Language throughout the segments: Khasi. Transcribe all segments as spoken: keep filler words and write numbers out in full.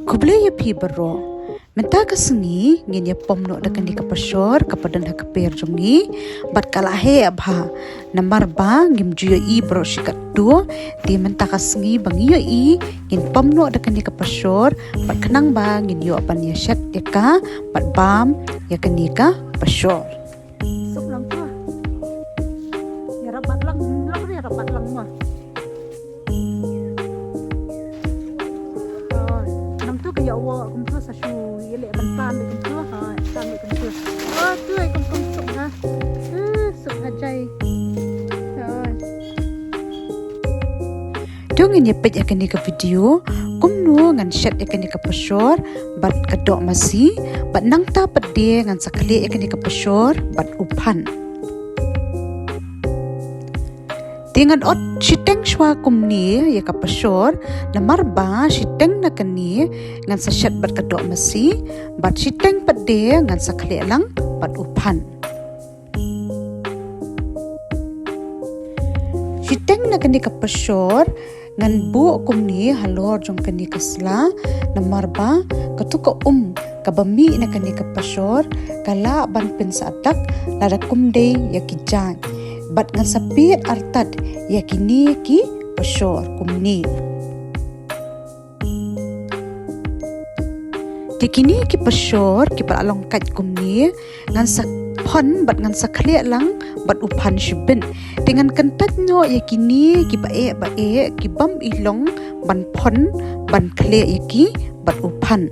Khublei ïa phi baroh. Mynta ka sngi ngin ïa pom noh da kane ka pashor kaba don ha ka per jong ngi. Bad ka la heh bha. Namar ba ngim ju ïohi baroh shi katto. Te mynta ka sngi ba ngi ïohi ngin pom noh da kane ka pashor. Bad khnang ba ngin ïoh ban ïa shet ïa ka. Bad bam ïa kane ka pashor. Suk lang tu. Ïa rabat lang, lang ïa rabat lang ma. Nang tu ka ïa wa kum tu sa shu ïa leh ban tan kum tu ha tan kum tu. Oh tu ai kum kum suk ha. Eh, suk ha jai. Tu ngin ïa peit ïa kane ka video kumno ngan shet ïa kane ka pashor bad ka doh masi bad nangta pat de ngan sa khleh ïa kane ka pashor bad u phan. Te ngan ot shiteng shwa kumne ïa ka pashor namar ba shiteng na kane ngan sa shet bad ka doh masi bad shiteng pat de ngan sa khleh lang bad u phan. Shiteng na kane ka pashor ngan buh kumne halor jong kane ka sla namar ba katu ka um kaba mih na kane ka pashor ka lah ban pynsadak lada kum dei ïa ki jaiñ bad ngan sa peit artat ïa kine ki pashor kumne. Te kine ki pashor kiba la long kait kumne ngan sa phon bad ngan sa khleh lang bad u phan shibit. Te ngan kyntait noh ïa kine kiba eh ba eh ki bym i long ban phon ban khleh ïa ki bad u phan.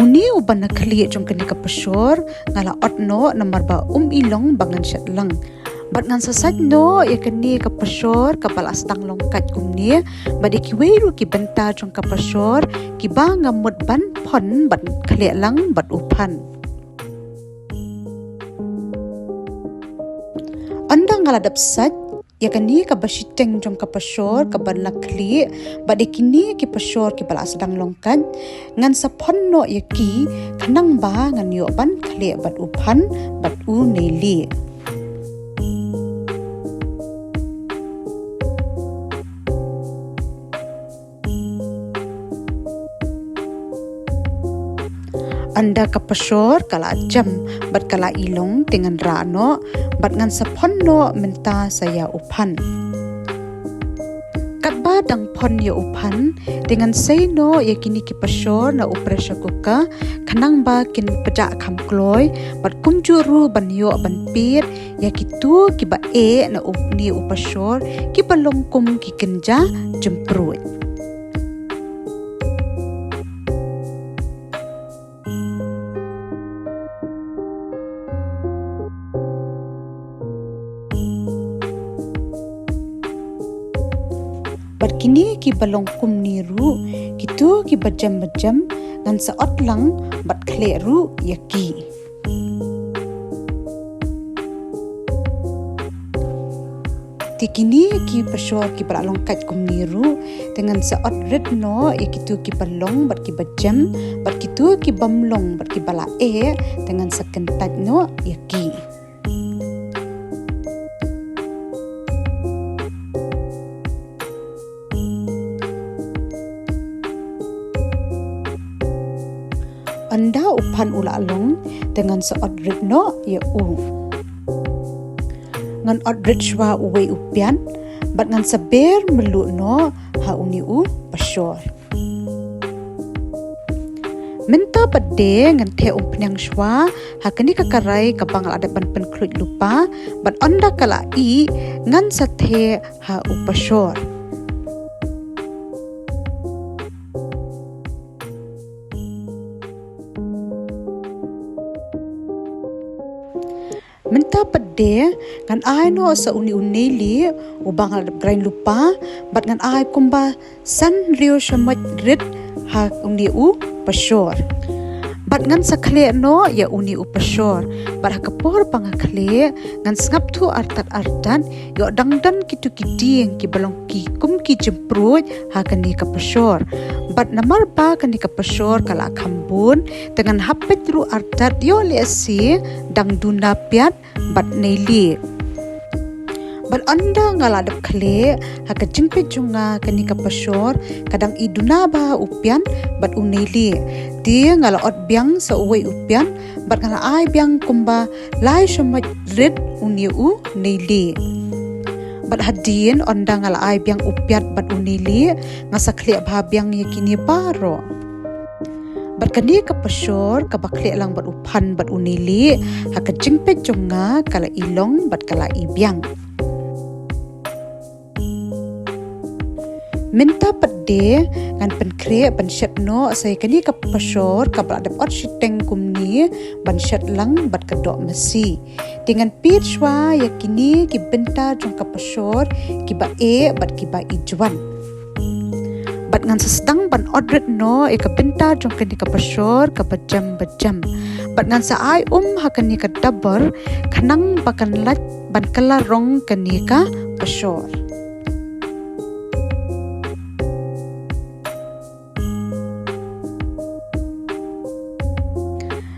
Une uba na khlieh jong kane ka pashor nga la ot noh namar ba um i long ba ngan shet lang. Bad ngan sa sait noh ïa kane ka pashor kaba la sdang long kait kumne bad ïa kiwei ruh ki bynta jong ka pashor kiba nga mut ban phon ban khleh lang bad u phan. Ynda nga la dep sait ïa kane kaba shiteng jong ka pashor kaba la khlieh bad ïa kine ki pashor kiba la sdang long kait ngan sa phon noh ïa ki khnang ba ngan ïoh ban khleh bad u phan bad u neilieh. Ynda ka pashor ka la jem bad ka la i long te ngan rah noh bad ngan sa phon noh mynta sa ïa u phan. Katba dang phon ïa u phan te ngan sei noh ïa kine ki pashor na u pressure cooker khnang ba kin pjah kham kloi bad kumjuh ruh ban ïoh ban peit ïa kito kiba eh na une u pashor kiba long kum ki kynja jempruid. Bad kine kiba long kumne ruh kito kiba jem ba jem ngan sa ot lang bad khleh ruh ïa ki. Te kine ki pashor kiba la long kait kumne ruh te ngan sa ot rit noh ïa kito kiba long bad kiba jem bad kito ki bym long bad kiba la eh te ngan sa kyntait noh ïa ki. Ynda u phan u la long te ngan sa ot rit noh ïa u. Ngan ot rit shwa uwei u piat bad ngan sa ber mluh noh ha une u pashor. Mynta pat de ngan theh umphniang shwa ha kane ka karai kaba nga la dep ban pynkhluit lypa bad ynda ka la ih ngan sa theh ha u pashor. Mynta pat de ngan ai noh sa une u neilieh uba nga la dep grind lypa bad ngan ai kumba san riew shamoit rit ha une u pashor. Bad ngan sa khleh noh ïa une u pashor bad ha ka por ba nga khleh ngan sngap thuh artat artat ïoh dang don kito ki dieng kiba long ki kum ki jempruid ha kane ka pashor. Bad namar ba kane ka pashor ka la kham bun te ngan hap peit ruh artat ïoh lehse dang duna piat bad neilieh. Bad ynda nga la dep khleh, ha ka jingpeit jong nga kane ka pashor ka dang i duna bha u pian bad u neilieh. Te nga la ot biang sa uwei u pian bad nga la ai biang kumba lai shamoit rit une u neilieh. Bad hadien ynda nga la ai biang u pian bad u neilieh, nga sa khleh bha biang ïa kine baroh. Bad kane ka pashor kaba khleh lang bad u phan bad u neilieh, ha ka jingpeit jong nga ka la i long bad ka la i biang. Mynta pat de ngan pynkhreh ban shet noh sa ïa kane ka pashor kaba la dep ot shiteng kumne ban shet lang bad ka doh masi. Te ngan peit shuwa ïa kine ki bynta jong ka pashor kiba eh bad kiba i jwan. Bad ngan sa sdang ban ot rit noh ïa ka bynta jong kane ka pashor kaba jem ba jem. Bad ngan sa ai um ha kane ka dabor khnang ba kan lait ban kylla rong kane ka pashor.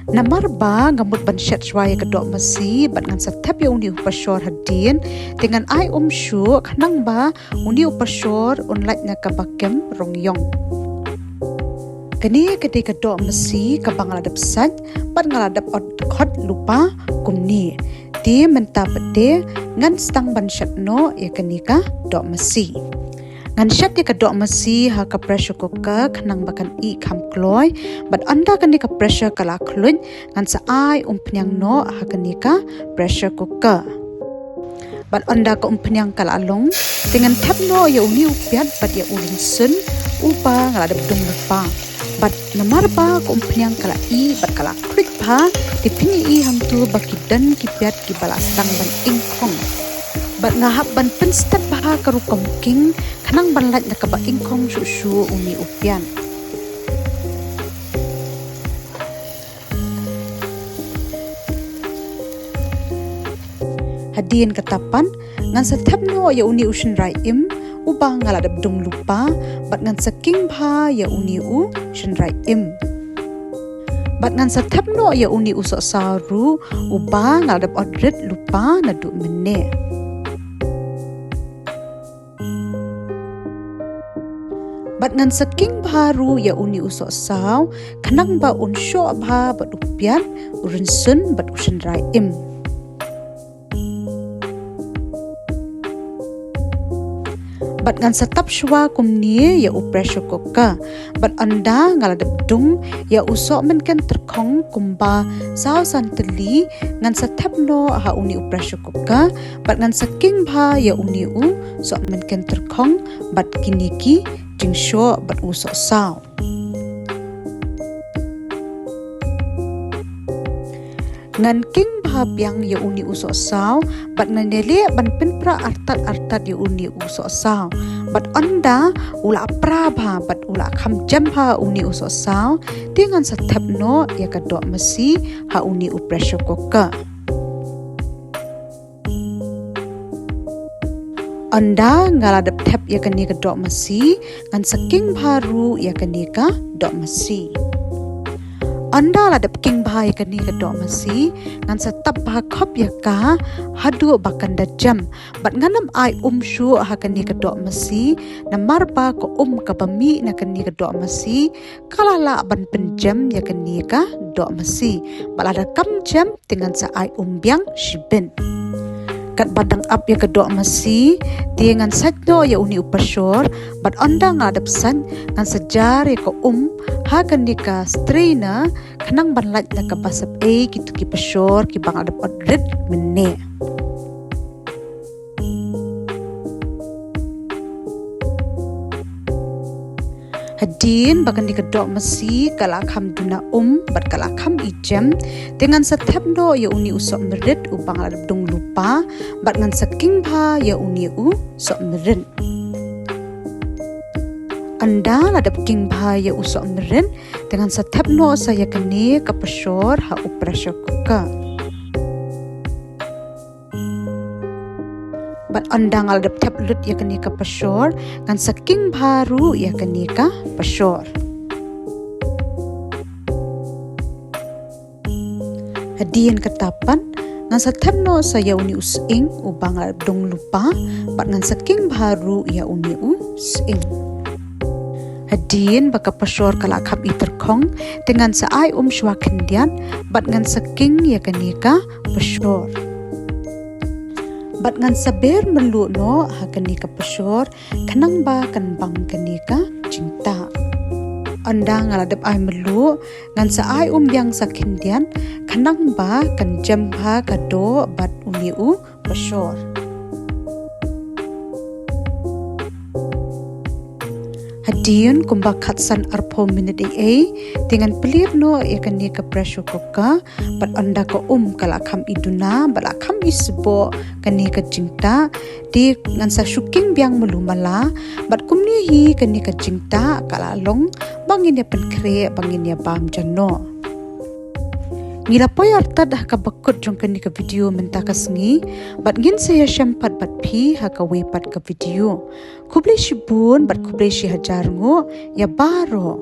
Namar ba nga mut ban shet shuwa ïa ka doh masi bad ngan sa thep ïa une u pashor hadien, te ngan ai um shuh khnang ba une u pashor un lait na kaba kem rong ïong. Kane ka dei ka doh masi kaba nga la dep sait bad nga la dep ot khot lypa kumne. Te mynta pat de ngan sdang ban shet noh ïa kane ka doh masi. Ngan shet ïa ka doh masi ha ka pressure cooker khnang ba kan ih kham kloi. Bad ynda kane ka pressure ka la khluit, ngan sa ai umphniang noh ha kane ka pressure cooker. Bad ynda ka umphniang ka la long, te ngan thep noh ïa une u piat bad ïa u rynsun uba nga la dep dung lypa. Bad namar ba ka umphniang ka la ih bad ka la khluit bha, te phin ïohi hangto ba ki don ki piat kiba la sdang ban ingkhong. Bad nga hap ban pynstet bha ka rukom king khnang ban lait na kaba ingkhong shuh shuh une u piat. Hadien kata pat, ngan sa thep noh ïa une u shynrai im uba nga la dep dung lypa, bad ngan sa king bha ïa une u shynrai im. Bad ngan sa thep noh ïa une u sohsaw ruh uba nga la dep ot rit lypa naduh mynne. Bad ngan sa king bha ruh ïa une u sohsaw khnang ba un shoh bha bad u piat, u rynsun bad u shynrai im. Bad ngan sa tap shuwa kumne ïa u pressure cooker. Bad ynda nga la dep dung ïa u sohmynken tyrkhong kumba saw san tylli, ngan sa thep noh ha une u pressure cooker. Bad ngan sa king bha ïa une u sohmynken tyrkhong bad kine ki jingshoh bad u sohsaw. Ngan king bha biang ïa une u sohsaw bad ngan ïaleh ban pynpra artat artat ïa une u sohsaw. Bad ynda u la pra bha bad u la kham jem bha une u sohsaw, te ngan sa thep noh ïa ka doh masi ha une u pressure cooker. Ynda nga la dep thep ïa kane ka doh masi, ngan sa king bha ruh ïa kane ka doh masi. Ynda la dep king bha ïa kane ka doh masi, ngan sa tap bha khop ïa ka haduh ba kan da jem. Bad ngan ym ai um shuh ha kane ka doh masi, namar ba ka um kaba mih na kane ka doh masi ka la lah ban pynjem ïa kane ka doh masi. Bad lada kam jem, te ngan sa ai um biang shibit. Katba dang ap ïa ka doh masi, te ngan sait noh ïa une u pashor, bad ynda nga la dep sait, ngan sa jar ïa ka um ha kane ka strainer khnang ban lait na kaba sep ei kito ki pashor kiba nga la dep ot rit mynne. Hadien ba kane ka doh masi ka la kham duna um bad ka la kham i jem, te ngan sa thep noh ïa une u sohmrit uba nga la dep dung lypa, bad ngan sa king bha ïa une u sohmrit. Ynda la dep king bha ïa u sohmrit, te ngan sa thep noh sa ïa kane ka pashor ha u pressure cooker. Bad ynda nga la dep thep lut ïa kane ka pashor, ngan sa king bha ruh ïa kane ka pashor. Hadien kata pat, Ngan sa them noh sa ïa une u sying uba nga la dong lypa bad ngan sa king bha ruh ïa une u sying. Hadien ba ka pashor ka la kham i tyrkhong, te ngan sa ai um shuwa khyndiat bad ngan sa king ïa kane ka pashor. Bad ngan sa ber mluh noh ha kane ka pashor khnang ba kan bang kane ka jingtah. Ynda nga la dep ai mluh, ngan sa ai um biang sa khyndiat khnang ba kan jem bha ka doh bad une u pashor. Hadien kumba khatsan arphew minit ei ei, te ngan plie noh ïa kane ka pressure cooker bad ynda ka um ka la kham i duna bad la kham i sboh kane ka jingtah, te ngan sa shu king biang malu mala bad kumne hi kane ka jingtah ka la long ba ngin ïa pynkhreh ba ngin ïa bam ja noh. Ngi la poi artat ha kaba kut jong kane ka video mynta ka sngi bad ngin sa ïashem pat bad phi ha kawei pat ka video. Khublei shibun bad khublei shi hajar nguh ïa baroh.